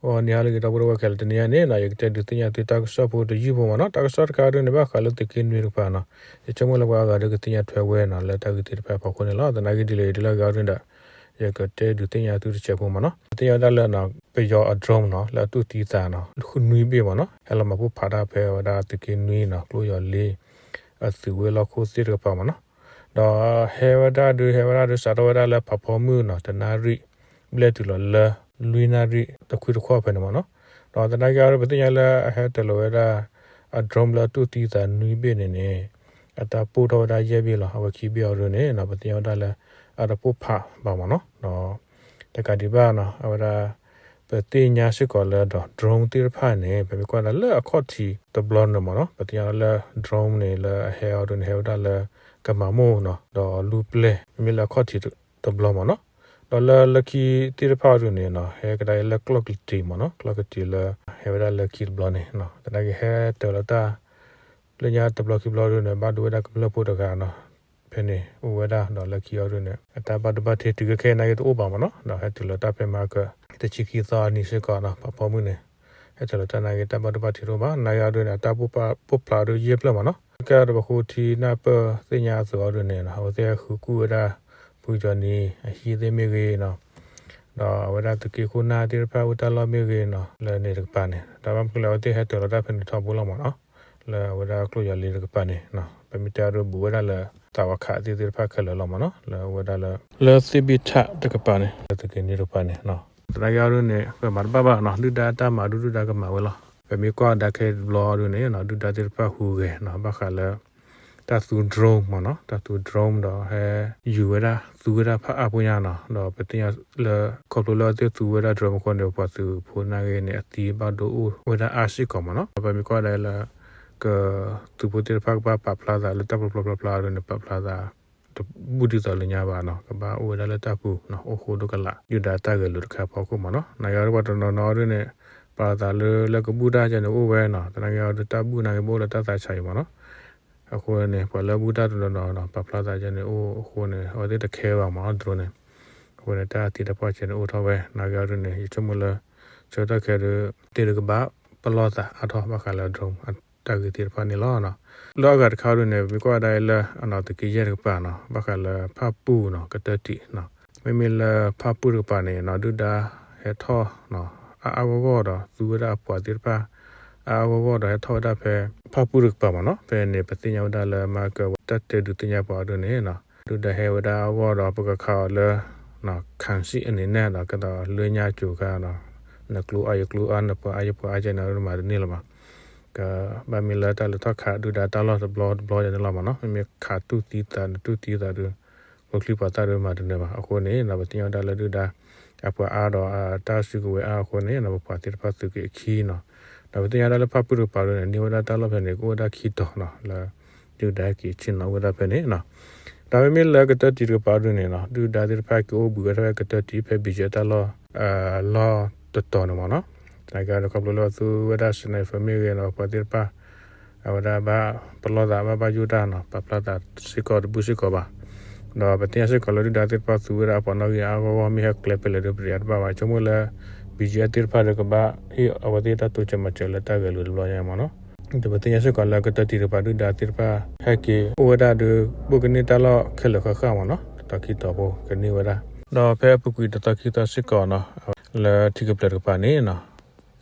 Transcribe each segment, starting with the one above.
ဂီၤနံၤဟါလၢအဂ့ၤ ဒီပုၢ်ဝဲၢ်ခဲလၢာ်, တနံၤအံၤန့ၣ်နီၤ ယကတဲဒုးသ့ၣ်ညါသုတၢ်ကစီၣ်ဖိတယုၢ်ဖိမ့ၢ်နီၤ. တၢ်ကစီၣ်တခါအံၤဒုန့ၣ် ဘၣ်ဃးလၢသုးက့နွံတကပၤနီၤ. ယဆိကမိၣ်လၢပှၤအါဂၤဒီးကသ့ၣ်ညါထွဲဝဲနီၤ လၢတၢ်ဂ့ၢ်သ့ၣ်တဖၣ်အဖီခိၣ်န့ၣ်လီၤ. သနာ်က့ဒ်လဲၣ်ဒ်လဲၣ်ဂ့ၤအီၤဒုန့ၣ်ဒီး ယကတဲဒုးသ့ၣ်ညါသုတစဲးဖိမ့ၢ်နီၤ. ပသ့ၣ်ညါဝဲဒၣ်လၢနီၤ ပယီၤအ drone နီၤ လၢအတူၢ်သံသးနီၤ နွံဘ့ၣ်မ့ၢ်နီၤ ဟဲလီၤမၤပိၢ်ဖးတၢ်ဖဲဝဲဒၣ်သုးက့နွံနီၤ ကျိယီၤလ့ အသုးဝ့ၢ်လီၢ်ခိၣ်သ့ၣ်တကပၤမ့ၢ်နီၤ. ဒီးဟဲဝဲဒၣ်ဒု ဟဲဝဲဒၣ်ဒု စးထီၣ်ဝဲဒၣ်လၢဖးဖီမုၢ်နီၤ တနၣ်ရံၣ် ဘျဲၣ်တုၤလီၤလၢ လွံၢ်နၣ်ရံၣ် တခွံတခီၣ်ဖဲန့ၣ်မ့ၢ်နီၤ. ဒီးသနာ်က့အီၤဒု ပသ့ၣ်ညါလၢအဟဲတၢၤလီၤဝဲဒၣ် အ drone လၢအတူၢ်သံသးနွံဘ့ၣ်န့ၣ်န့ၣ် အတၢ်ပိၢ်ထီၣ်ဝဲဒၣ်ယဲၢ်ဘ့ၣ်လီၤ. အဝဲခံဘ့ၣ်အီၤဒုန့ၣ်နီၤ ပသ့ၣ်ညါဝဲဒၣ်လၢ အတပိၢ်ဖးဘၣ်မ့ၢ်နီၤ. ဒီး တကးဒံးဘၣ်နီၤ အဝဲဒၣ် ပသ့ၣ်ညါစ့ၢ်ကီးလၢဒီး drone သ့ၣ်တဖၣ်န့ၣ် ပမ့ၢ်ကွၢ်ဒၣ်လၢအခီၣ်ထံးတဘျီန့ၣ်မ့ၢ်နီၤ ပသ့ၣ်ညါလၢ drone န့ၣ် လၢအဟဲအီၤဒုန့ၣ် ဟဲဝဲဒၣ်လၢကမၤမိၢ်နီၤ ဒီးလူၢ်ပျဲၢ် မ့မ့ၢ်လၢအခီၣ်ထံးတဘျီမ့ၢ်နီၤ. ဒီးလၢလၢခံသ့ၣ်တဖၣ်အီၤဒုန့ၣ်နီၤ ဟဲကဒါလၢကျီၢ်ကတံၤမ့ၢ်နီၤ ကျီၢ်ကတံၤလၢ ဟဲဝဲဒၣ်လၢခံတဘျီန့ၣ် သနာ်က့ဟဲတၢၤလီၤတၢ် လၢညါတဘျီခံဘျီဒုန့ၣ် ဘၣ်ဒိဝဲဒၣ်ကမျၢၢ်ဖိတဂၤနီၤ ဖဲန့ၣ်အိၣ်ဝဲဒၣ် ဒီးလၢခံအီၤဒုန့ၣ် အတၢ်ဘၣ်ဒိဘၣ်ထံးတုၤခဲခဲအံၤနာ်က့တအိၣ်ဘၣ်မ့ၢ်နီၤ ဒီးဟဲတုၤလီၤတၢ်ဖဲမဟါက တဆံခံသီအနံၤစ့ၢ်ကီးနီၤ ဖးဖီမုၢ်န့ၣ် ဟဲတုၤလီၤတၢ်နာ်က့ တၢ်ဘၣ်ဒိဘၣ်ထံးတအိၣ်ဘၣ် နာ်က့အီၤဒုန့ၣ် အတၢ်ပိၢ်ဖးဒုယဲၢ်ဖျၢၣ်မ့ၢ်နီၤ ကဲဒီးပဃိထံနၢ်ပၢၢ်သ့ၣ်ညါအသိးအီၤဒုန့ၣ် အဝဲသ့ၣ်ဟဲဃုာ်ကွံာ်ဝဲဒၣ် ဖုကၠီနံၤအဟံၣ်သ့ၣ်မ့ၢ်ဂ့ၤနီၤ ဒီးအဝဲဒၣ်သုးက့ခိၣ်နၢ်သ့ၣ်တဖၣ်အိၣ်တၢ်လီၢ်မ့ၢ်ဂ့ၤနီၤ လၢန့ၣ်တကပၤန့ၣ် ဒီးဘၣ်မနုၤလဲၣ် အဝဲသ့ၣ်ဟဲတၢၤလီၤတၢ်ဖဲန့ၣ်ထီဘိလီၤမ့ၢ်နီၤ လၢအဝဲဒၣ်ကျိၣ်ယီၤလ့တကပၤန့ၣ် ပမ့ၢ်တဲအီၤဒုဘူးဝဲဒၣ်လၢ သးဝးခးသ့ၣ်သ့ၣ်တဖၣ်ခဲလၢာ်လီၤမ့ၢ်နီၤ လၢအဝဲဒၣ်လၢ လၢသ့ၣ်ဘ့ၣ်ထၣ်တကပၤန့ၣ် လၢသုးက့နွံတကပၤန့ၣ် သနာ်က့အီၤဒုန့ၣ် ပမၤတဘၣ်ဘၣ်နီၤ ဒုၣ်ဒါတၢ်မၤဒုၣ်ဒုၣ်ဒါကမၤဝဲလီၤ ပမ့ၢ်ကွၢ်ကဒါခဲတဘျီအီၤဒုန့ၣ် ဒုၣ်ဒါသ့ၣ်တဖၣ်ဟူးဂဲၤနီၤ ဘၣ်ဃးလၢ တၢ်သူ drone မ့ၢ်နီၤ တၢ်သူ drone ဒီးဟဲ ယူၤဝဲဒၣ် သူဝဲဒၣ်ဖးအါဖိညါနီၤ ဒီးပသ့ၣ်ညါလၢ ခီဖျိလၢအဝဲသ့ၣ်သူဝဲဒၣ် drone အဃိန့ၣ် ပှၤသုးဖိနာ်က့န့ၣ် အသံဘၣ်ဒိအိၣ်ဝဲဒၣ်အါစ့ၢ်ကီးမ့ၢ်နီၤ ဒီးပမ့ၢ်ကွၢ်ဒၣ်လၢ က သုးဖိသ့ၣ်တဖၣ်ကဘၣ်ပာ်ဖျါသးလၢတၢ်ဖျီဖျီဖျါဖျါအီၤဒုန့ၣ် ပာ်ဖျါသး တဘူၣ်ဒ်သိးလၢညါဘၣ်နီၤ ကဘၣ်အိၣ်ဝဲဒၣ်လၢတၢ်ပူၤနီၤ အိၣ်ဃိဒိၣ်ကလာ် ဒုၣ်ဒါတၢ်ဂဲၤလိာ်တခါအဖီခိၣ်မ့ၢ်နီၤ နာ်က့အီၤဒုပှၤတနီၤနီၤအီၤဒုန့ၣ် ပာ်သးလၢလၢကဘူၣ်တၢ်ကဲန့ၣ်အိၣ်ဝဲနီၤ သနာ်က့အီၤဒုတၢ်ဘူၣ်နာ်က့ ပအိၣ်လၢတၢ်သးဆးအံၤမ့ၢ်နီၤ အဃိန့ၣ် ပှၤလၢအဘူၣ်တၢ်တနီၤနီၤနီၤ ပာ်ဖျါသးကဲန့ၣ်အိၣ်အဃိန့ၣ် အဝဲသ့ၣ်တခဲဘၣ်မ့ၢ်နီၤ drone န့ၣ် အဃိန့ၣ် တၢ်သံတၢ်ပှၢ်ကဲန့ၣ်အိၣ်ထီၣ်ဝဲ နာ်က့အီၤဒုန့ၣ် ယဆိကမိၣ်လၢ ဆၢကတီၢ်ခဲအံၤဒု သ့ၣ်ဒုကဘၣ်ပလီၢ်သးအါထီၣ်ဘၣ်ဃးလၢ drone တၢ်ဂ့ၢ်သ့ၣ်တဖၣ်န့ၣ်လီၤ. လၢအဂၤတခါအီၤဒုန့ၣ် ပမ့ၢ်ကွၢ်ဝဲဒၣ်လၢ အနီၣ်သုးက့ယဲၢ်တကပၤနီၤ ဘၣ်ဃးလၢဖၣ်ပူၣ်နီၤ ကတၢၢ်တံာ်နီၤ မ့မ့ၢ်လၢဖၣ်ပူၣ်တကပၤန့ၣ်နီၤ ဒုၣ်ဒါဟဲထီၣ်နီၤ အါအါဂီၢ်ဂီၢ်ဒီးသူဝဲဒၣ်အပှၤသ့ၣ်တဖၣ် အါအါဂီၢ်ဂီၢ်ဒီးဟဲထီၣ်ဝဲဒၣ်ဖဲ ဖၣ်ပူၣ်တကပၤမ့ၢ်နီၤ ဖဲန့ၣ် ပသ့ၣ်ညါဝဲဒၣ်လၢမၤကၢၤဝဲတၢ်တဲဒုးသ့ၣ်ညါပှၤအီၤဒုန့ၣ်နီၤ ဒုၣ်ဒါဟဲဝဲဒၣ်အါအါဂီၢ်ဂီၢ်ဒီး ပကခးအီၤလၢ ခၣ်စံၣ်အန့ၣ်နဲၣ်ဒီး ကဲသိးလၢညါကိၤခါနီၤ နကျိအါယကျိအါ နပှၤအါယပှၤအါကဲန့ၣ် မၤတန့ၢ်လၢၤဘၣ် ကဘၣ်မ့ၢ်လၢတၢ်လဲၤထီၣ်ခးဒုၣ်ဒါတၢ်လီၢ်တဘျီတဘျီန့ၣ်လီၤမ့ၢ်နီၤ မ့မ့ၢ်ခးတူၢ်သံသး နတူၢ်သံသးဒု ကျိချံပှၤသၣ်ဒုမၤတန့ၢ်ဘၣ် အဃိန့ၣ်နီၤ ပသ့ၣ်ညါဝဲဒၣ်လၢဒုၣ်ဒါ အပှၤအါဒီးအတၢ်စုကဝဲၤအါအဃိန့ၣ်နီၤ ပပှၤသ့ၣ်တဖၣ်သုးက့ၤအခံနီၤ ဒီးပသ့ၣ်ညါဝဲဒၣ်လၢဖၣ်ပူၣ်တကပၤဒုန့ၣ် န့ၢ်ဝဲဒၣ်တၢ်လီၢ်ဖဲန့ၣ် ကအိၣ်ဝဲဒၣ်ခံတီၤနီၤ လၢ ဒုၣ်ဒါက့ၤဆ့ၣ်နီၤဝဲဒၣ်ဖဲန့ၣ်နီၤ ဒီးမ့မ့ၢ်လၢကတၢၢ်တံာ်တကပၤဒုန့ၣ်နီၤ ဒုၣ်ဒါသ့ၣ်တဖၣ်က့ၤအိၣ်ဘှံးဝဲဒၣ်ဖဲကတၢၢ်တံာ်ဖဲ ဘံၣ်ကၠဲၣ်တၢ်လီၢ် လီၢ်တတီၤန့ၣ်မ့ၢ်နီၤ သနာ်က့ဒီးခီဖျိလၢအသူဝဲဒၣ် sniper မ့ၢ်ဂ့ၤနီၤ ပှၤသ့ၣ်တဖၣ် အဝဲဒၣ်ဘၣ်ပလီၢ်သးဘၣ်ဘၣ်ယိၣ်တၢ်နီၤ ပာ်ဖျါသးစ့ၢ်ကီးတဘူၣ်စ့ၢ်ကီးဘၣ် ဒီးပသ့ၣ်ညါစ့ၢ်ကီးလၢဒုၣ်ဒါသ့ၣ်တဖၣ်သူဝဲဒၣ်အပှၤနီၣ်ဂံၢ်အါအါဂီၢ်ဂီၢ် မ့ၢ်ဟဲကျဲဖဲလဲၣ်ဒု ပတယါတဘၣ်ဘၣ် ဆိကမိၣ်လၢ ဘံၣ်ကၠဲၣ်သ့ၣ်တဖၣ်ဒီးကဘၣ်ဟ့ၣ်အဝဲသ့ၣ်တၢ်တိစၢၤမၤစၢၤလၢတၢ်ဂဲၤလိာ်တဘျီညါမ့ၢ်နီၤ ဒီးပသ့ၣ်ညါစ့ၢ်ကီးလၢကတၢၢ်တံာ်တကပၤဒုၣ်ဒါသ့ၣ်တဖၣ် ဟဲက့ၤအိၣ်ဝဲဒၣ်ဒီး ဘိၣ်ကန့ၢ်တၢ်လီၢ်ခဲလၢာ်ဃၣ်ဃၣ်မ့ၢ်နီၤ တတီၤခံတီၤဖိကန့ၢ်ဝဲဒၣ် ဒီးဖဲအပူၤကွံာ်တတီၤခံတီၤစ့ၢ်ကီးနီၤ လၢထံကပျဲၢ်တကပၤန့ၣ်နီၤ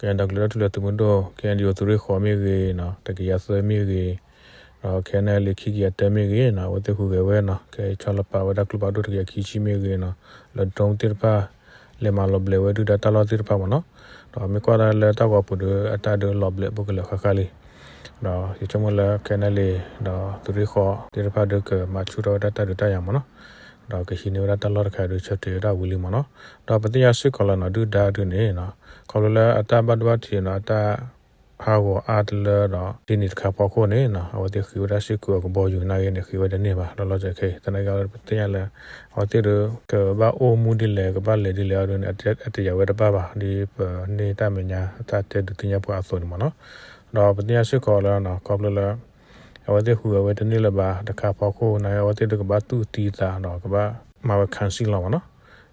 ကညီဒီကလုာ်တၢ်ထူၣ်ဖျဲးသုးမုၢ်ဒိၣ် ခဲအံၤဒုး သုးရ့ၣ်ဃီမ့ၢ်ဂ့ၤနီၤ တကယၤသၢမ့ၢ်ဂ့ၤ ဒီး ခဲအံၤလၢခံကယၤတၢမ့ၢ်ဂ့ၤနီၤ အဝဲသ့ၣ်ဟူးဂဲၤဝဲနီၤ ကဲဆီလီၤပာ်ဝဲဒၣ်ကျိဖးဒိၣ်တကယၤခံဆံမ့ၢ်ဂ့ၤနီၤ လၢ drone သ့ၣ်တဖၣ် လဲၤမၤလီၤဘျဲးဝဲဒုၣ်ဒါတၢ်လီၢ်သ့ၣ်တဖၣ်မ့ၢ်နီၤ ဒီးမ့ၢ်ကွၢ်ဒၣ်လၢတၢ်ဂီၤပူၤဒီး အတၢ်ဒုးလီၤဘျဲးဘိၣ်ကလၢာ်ဃၣ်ဃၣ်လံ ဒီးယဆိကမိၣ်လၢ ခဲအံၤလၢ ဒီးသုးရ့ၣ်ဃီသ့ၣ်တဖၣ်ဒီးကမၤဆူၣ်ထီၣ်ဝဲဒၣ်တၢ်ဒုးတၢ်ယၤမ့ၢ်နီၤ ဒီးကဟံးန့ၢ်ဝဲဒၣ်တၢ်လီၢ်တခါဒီးဆၢတဲာ်ဝဲဒၣ်ဝံၤလံမ့ၢ်နီၤ ဒီးပသ့ၣ်ညါစ့ၢ်ကီးလၢနီၤ ဒုၣ်ဒါဒုးန့ၣ် ခီဖျိလၢအတၢ်ဘၣ်ဒိဘၣ်ထံးနီၤ အတၢ် ဟးဂီၤအါတလၢဒီး ဒ်န့ၣ်တခါဖီခိၣ်န့ၣ်နီၤ အဝဲသ့ၣ်ဃ့ဝဲဒၣ်စ့ၢ်ကီးအကဘီယူၤနာ်ဂ့ၤန့ၣ် ဃ့ဝဲတန့ၢ်ဘၣ် လီၤလီၤဆဲးခဲအံၤ သနာ်က့ပသ့ၣ်ညါလၢ အဝဲသ့ၣ်ဒီး ကဘၣ်အိၣ်မူဒ်လဲၣ် ကဘၣ်လဲၤဒ်လဲၣ်အီၤဒ်န့ၣ် အတယာ်ဝဲတဘၣ်ဘၣ် ဒ်ပန့ၢ်တၢ်မဲာ်ညါ တၢ်တဲဒုးသ့ၣ်ညါပှၤအသိးန့ၣ်မ့ၢ်နီၤ ဒီးပသ့ၣ်ညါစ့ၢ်ကီးလၢ ခီဖျိလၢ အဝဲသ့ၣ်ဟူးဂဲၤဝဲတန့ၢ်လၢၤဘၣ်တခါဖီခိၣ်န့ၣ် အဝဲသ့ၣ်ဒီးကဘၣ်တူၢ်သံသးဒီးကဘၣ်မၤဝဲ ခၣ်စံၣ် လီၤမ့ၢ်နီၤ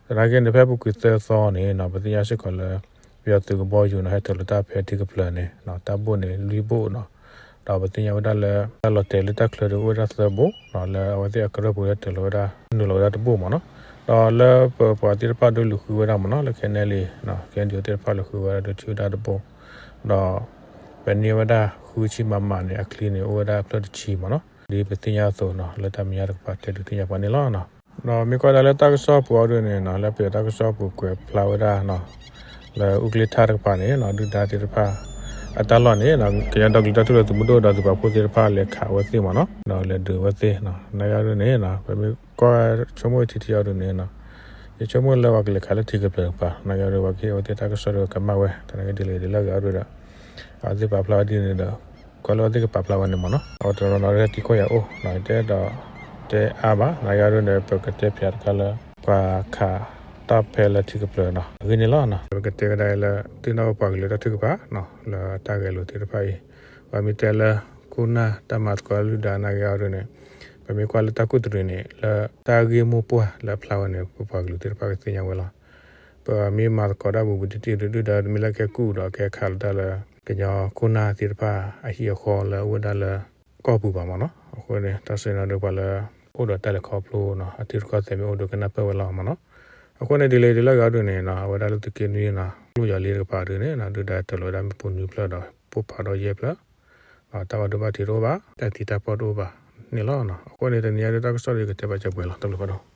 သနာ်က့န့ၣ် ဖဲအပူၤကွံာ်သၢသီန့ၣ်နီၤ ပသ့ၣ်ညါစ့ၢ်ကီးလၢ ပ ပယီၤသုးကဘီယူၤနီၤ ဟဲတၢၤလီၤတၢ်ဖဲထံကပျၢၤန့ၣ် တၢ်ဘိၣ်န့ၣ် လွံၢ်ဘိၣ်နီၤ. ဒီးပသ့ၣ်ညါဝဲဒၣ်လၢ တၢ်လီၤတဲာ်လၢတၢ်ချၢဒီးအိၣ်ဝဲဒၣ်သၢဘိၣ်နီၤ, လၢအဝဲသ့ၣ်အကရၢၢ်ပူၤဟဲတၢၤလီၤဝဲဒၣ် နုာ်လီၤဝဲဒၣ်တဘိၣ်မ့ၢ်နီၤ. ဒီးလၢပပှၤသ့ၣ်တဖၣ်ဒုးလူၤဃုဝဲဒၣ်မ့ၢ်နီၤ, လၢ KNLA နီၤ KNDO သ့ၣ်တဖၣ်လူၤဃုဝဲဒၣ်ဒုးထံၣ်ဝဲဒၣ်တဘိၣ်, ဒီး ပန့ၢ်ဝဲဒၣ်ဃုဆံ MM န့ၣ် အချံန့ၣ် အိၣ်ဝဲဒၣ်အဖျၢၣ်တဆံမ့ၢ်နီၤ. ဒ်ပသ့ၣ်ညါအသိးနီၤ လၢတၢ်မဲာ်ညါတကပၤတဲဒုးသ့ၣ်ညါပှၤန့ၣ်လီၤ. ဒီးမ့ၢ်ကွၢ်ဒၣ်လၢတၢ်ကစီၣ်ပူၤအံၤဒုးန့ၣ်နီၤ လၢပယီၤတၢ်ကစီၣ်ပူၤကွဲးဖျါဝဲဒၣ်နီၤ လၢအူကျ့ထၣ်တကပၤန့ၣ်နီၤ ဒုၣ်ဒါသ့ၣ်တဖၣ် အတၢ်လီၢ်န့ၣ်နီၤ ကညီဒီကလုာ်တၢ်ထူၣ်ဖျဲးသုးမုၢ်ဒိၣ်ဒီးသုးပာ်ဖှိၣ်သ့ၣ်တဖၣ်လဲၤခးဝဲသ့ၣ်မ့ၢ်နီၤ ဒီးလဲၤဒုးဝဲသ့ၣ်နီၤ. နာ်က့ဒုးန့ၣ်နီၤ ပမ့ၢ်ကွၢ်ဆိကမိၣ်ထံထံအံၤဒုးန့ၣ်နီၤ ယဆိကမိၣ်လၢပှၤကလဲၤခးလၢထံကပျၢၤတကပၤ နာ်က့ဒုး ပှၤကဟ့ၣ်ဝဲသ့ၣ်တၢ်ကစီၣ်ဒီးကမၣ်ဝဲ တၢ်နာ်က့ဒ်လဲၣ်ဒ်လဲၣ်ဂ့ၤအံၤဒုးဒီး အဝဲသ့ၣ်ပာ်ဖျါဝဲဒ်န့ၣ်ဒီး ကွၢ်လၢအဝဲသ့ၣ်ကပာ်ဖျါဝဲန့ၣ်မ့ၢ်နီၤ အဝဲတနီၤနီၤလၢထံကီၢ်ယၤအိၣ်နီၤ တဲဒီး တဲအါဘၣ် နာ်က့ဒုးန့ၣ် ပကတဲဖျါတခါလၢ ပှၤခးတၢ်ဖဲလၢထံကပျၢၤနီၤ အဂ့ၢ်န့ၣ်လီၤ. ပကတဲဝဲဒၣ်လၢ သ့ၣ်နီၣ်ပှၤကလုာ်တၢ်ထုကဖၣ်နီၤ လၢတၢ်ဂဲၤလိာ်သ့ၣ်တဖၣ်အံၤ ပှၤမ့ၢ်တဲလၢ ခိၣ်နၢ်တၢ်မၤသကိးဒုၣ်ဒါနာ်က့အံၤဒုးန့ၣ် ပမ့ၢ်ကွၢ်လၢတၢ်ကူၣ်တရံးန့ၣ် လၢတၢ်ဂ့ၢ်မိၢ်ပှၢ်လၢအဖျါဝဲန့ၣ် ပပှၤကလုာ်သ့ၣ်တဖၣ်ကသ့ၣ်ညါဝဲလီၤ. ပမ့ၢ်မၤသကိးတၢ်ဘူးဘူးတံၢ်တံၢ်ဒုး ဒုၣ်ဒါမ့ၢ်လၢကဲကူၣ်ဒီးကဲခးလီၤတၢ်လၢ ကညီခိၣ်နၢ်သ့ၣ်တဖၣ်အဟံၣ်အဃီလၢအအိၣ်ဝဲဒၣ်လၢ ကီၢ်ပူၤဘၣ်မ့ၢ်နီၤ. အဃိန့ၣ် တၢ်စံးနီၤဒုးပှၤလၢ အိၣ်ဒီးတၢ်လဲၤခီဖျိနီၤ အထံရူၢ်ကီၢ်သဲးမ့ၢ်အိၣ်ဒီးကနၢ်ပၢၢ်ဝဲလီၤမ့ၢ်နီၤ. အဃိန့ၣ်ဒ်လဲၣ်ဒ်လဲၣ်ဂ့ၤအံၤဒုးန့ၣ်နီၤ အဝဲဒၣ်လၢသုးက့နွံနီၤ ကျိၣ်ယီၤလ့တကပၤဒုးန့ၣ်နီၤ ဒုၣ်ဒါတၢၤလီၤဝဲဒၣ်မ့ၣ်ပိၢ်နွံဖျၢၣ်ဒီး ပိၢ်ဖးဒီးယဲၢ်ဖျၢၣ် တၢ်ဘၣ်ဒိဘၣ်ထံးတအိၣ်ဘၣ် တၢ်သံတၢ်ပှၢ်တအိၣ်ဘၣ်န့ၣ်လီၤ. အဃိန့ၣ် တနံၤအံၤဒုးတၢ်ကစီၣ်ဒုးကတဲဘၣ်စၢၤပှဲၤလီၤ တၢ်ဘျုးဖးဒိၣ်